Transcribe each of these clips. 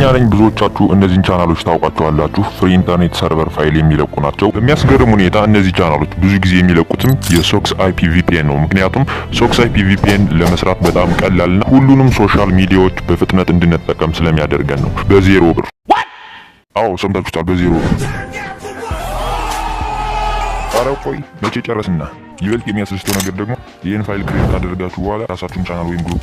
እርግጠኛ ነኝ ብዙዎቻችሁ እነዚህን ቻናሎች ታውቋቸዋላችሁ። Free internet server file የሚለቁ ናቸው። በሚያስገርም ሁኔታ እነዚህ ቻናሎች ብዙ ጊዜ የሚለቁትም የ SocksIP VPN ነው። ምክንያቱም SocksIP VPN ለመስራት በጣም ቀላልና ሁሉንም social media ዎች በፍጥነት እንድንጠቀም ስለሚያደርገን ነው። በ0 ብር። አዎ፣ ሰምታችሁታል፣ በ0 ብር። ኧረ ቆይ፣ መቼ ጨረስና? ይበልጥ የሚያስደስተው ነገር ደግሞ ይህን file create ካደረጋችሁ በኋላ የራሳችሁን ቻናል ወይም group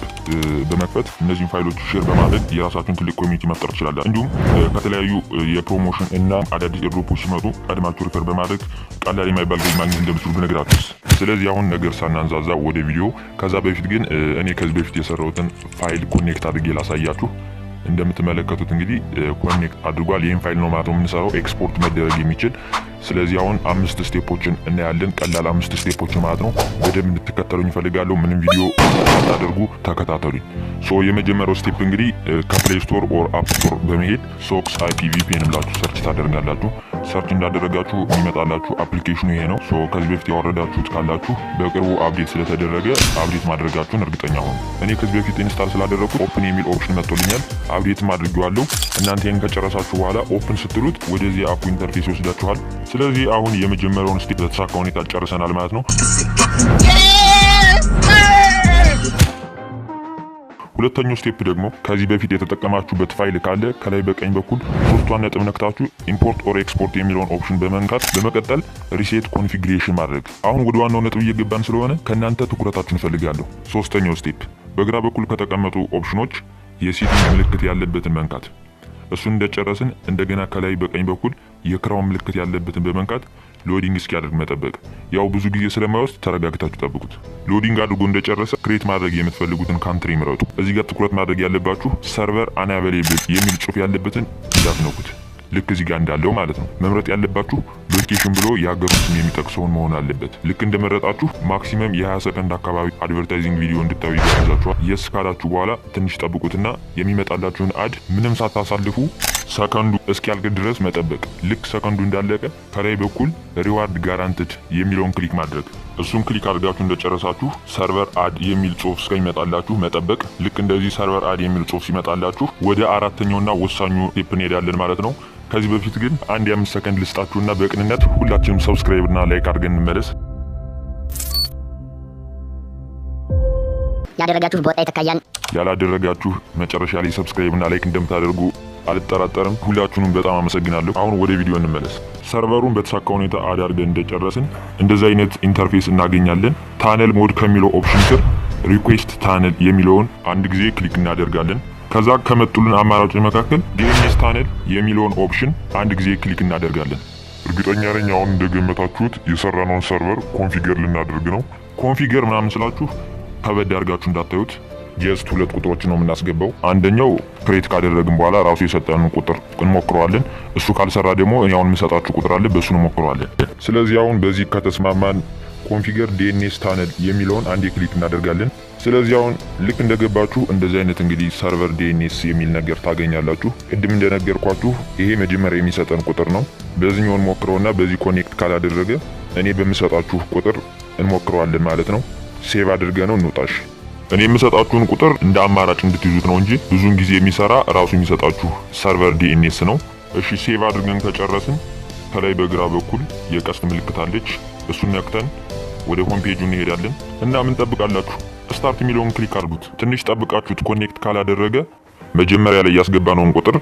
በመክፈት እነዚህን ፋይሎች share በማድረግ የራሳችሁን ትልቅ community መፍጠር ትችላላችሁ። እንዲሁም ከተለያዩ የ promotion እና አዳዲስ airdrop ኦች ሲመጡ ቀድማችሁ refer በማድረግ ቀላል የማይባል ገቢ ማግኘት እንደምትችሉ ብነግራችሁስ? ስለዚህ አሁን ነገር ሳናንዛዛ ወደ ቪዲዮ። ከዛ በፊት ግን እኔ ከዚህ በፊት የሰራሁትን file connect አድርጌ ላሳያችሁ። እንደምትመለከቱት እንግዲህ connect አድርጓል። ይህን ፋይል ነው ማለት ነው የምንሰራው፣ ኤክስፖርት መደረግ የሚችል። ስለዚህ አሁን አምስት step ኦችን እናያለን። ቀላል አምስት step ኦችን ማለት ነው። በደንብ እንድትከተሉኝ እፈልጋለሁ። ምንም ቪዲዮ ሳታደርጉ ተከታተሉኝ። So የመጀመሪያው step እንግዲህ ከ Play Store or App Store በመሄድ SocksIP VPN ብላችሁ search ታደርጋላችሁ። Search እንዳደረጋችሁ የሚመጣላችሁ application ኑ ይሄ ነው። So ከዚህ በፊት ያወረዳችሁት ካላችሁ በቅርቡ update ስለተደረገ update ማድረጋችሁን እርግጠኛ ሁኑ። እኔ ከዚህ በፊት install ስላደረኩት open የሚል option መጥቶልኛል። Update ም አድርጌዋለሁ። እናንተ ይህን ከጨረሳችሁ በኋላ open ስትሉት ወደዚህ app ኡ interface ይወስዳችኋል። ስለዚህ አሁን የመጀመሪያውን step በተሳካ ሁኔታ ጨርሰናል ማለት ነው። Yes, sir! ሁለተኛው step ደግሞ ከዚህ በፊት የተጠቀማችሁበት ፋይል ካለ ከላይ በቀኝ በኩል ሶስቷን ነጥብ ነክታችሁ import or export የሚለውን option በመንካት በመቀጠል reset configuration ማድረግ። አሁን ወደ ዋናው ነጥብ እየገባን ስለሆነ ከእናንተ ትኩረታችሁን እፈልጋለሁ። ሶስተኛው step በግራ በኩል ከተቀመጡ option ኖች የ setting ምልክት ያለበትን መንካት። እሱን እንደጨረስን እንደገና ከላይ በቀኝ በኩል የ crown ምልክት ያለበትን በመንካት loading እስኪያደርግ መጠበቅ። ያው ብዙ ጊዜ ስለማይወስድ ተረጋግታችሁ ጠብቁት። Loading አድርጎ እንደጨረሰ create ማድረግ የምትፈልጉትን country ምረጡ። እዚህ ጋር ትኩረት ማድረግ ያለባችሁ server unavailable የሚል ጽሑፍ ያለበትን እንዳትነኩት። ልክ እዚህ ጋር እንዳለው ማለት ነው። መምረጥ ያለባችሁ location ብሎ የሀገሩን ስም የሚጠቅሰውን መሆን አለበት። ልክ እንደመረጣችሁ maximum የ20 ሰከንድ አካባቢ advertising ቪዲዮ እንድታዩ ይጋብዛችኋል። Yes ካላችሁ በኋላ ትንሽ ጠብቁትና የሚመጣላችሁን ad ምንም ሳታሳልፉ ሰከንዱ እስኪያልቅ ድረስ መጠበቅ። ልክ ሰከንዱ እንዳለቀ ከላይ በኩል reward guaranteed የሚለውን click ማድረግ። እሱን click አድርጋችሁ እንደጨረሳችሁ server add የሚል ጽሁፍ እስከሚመጣላችሁ መጠበቅ። ልክ እንደዚህ server add የሚል ጽሁፍ ሲመጣላችሁ ወደ አራተኛውና ወሳኙ step እንሄዳለን ማለት ነው። ከዚህ በፊት ግን አንድ የ5 ሰከንድ ልስጣችሁና በቅንነት ሁላችንም subscribe እና like አድርገን እንመለስ። ያደረጋችሁ በወጣ የተካያን። ያላደረጋችሁ መጨረሻ ላይ subscribe እና like እንደምታደርጉ አልጠራጠርም። ሁላችሁንም በጣም አመሰግናለሁ። አሁን ወደ ቪዲዮ እንመለስ። Server ኡን በተሳካ ሁኔታ add አድርገን እንደጨረስን እንደዚህ አይነት interface እናገኛለን። Tunnel mode ከሚለው option ስር request tunnel የሚለውን አንድ ጊዜ click እናደርጋለን። ከዛ ከመጡልን አማራጮች መካከል DNS tunnel የሚለውን option አንድ ጊዜ click እናደርጋለን። እርግጠኛ ነኝ አሁን እንደገመታችሁት የሰራነውን server configure ልናደርግ ነው። Configure ምናምን ስላችሁ ከበድ አድርጋችሁ እንዳታዩት። Just ሁለት ቁጥሮችን ነው የምናስገባው። አንደኛው create ካደረግን በኋላ ራሱ የሰጠንን ቁጥር እንሞክረዋለን። እሱ ካልሰራ ደግሞ እኔ አሁን የምሰጣችሁ ቁጥር አለ፣ በእሱ እንሞክረዋለን። ስለዚህ አሁን በዚህ ከተስማማን configure DNS tunnel የሚለውን አንዴ click እናደርጋለን። ስለዚህ አሁን ልክ እንደገባችሁ እንደዚህ አይነት እንግዲህ server DNS የሚል ነገር ታገኛላችሁ። ቅድም እንደነገርኳችሁ ይሄ መጀመሪያ የሚሰጠን ቁጥር ነው። በዚህኛው እንሞክረውና በዚህ connect ካላደረገ እኔ በምሰጣችሁ ቁጥር እንሞክረዋለን ማለት ነው። Save አድርገነው እንውጣሽ። እኔ የምሰጣችሁን ቁጥር እንደ አማራጭ እንድትይዙት ነው እንጂ ብዙውን ጊዜ የሚሰራ ራሱ የሚሰጣችሁ server DNS ነው። እሺ፣ save አድርገን ከጨረስን ከላይ በግራ በኩል የቀስት ምልክት አለች። እሱን ነክተን ወደ home page ኡ እንሄዳለን እና ምን ጠብቃላችሁ? Start የሚለውን click አድርጉት። ትንሽ ጠብቃችሁት connect ካላደረገ መጀመሪያ ላይ ያስገባነውን ቁጥር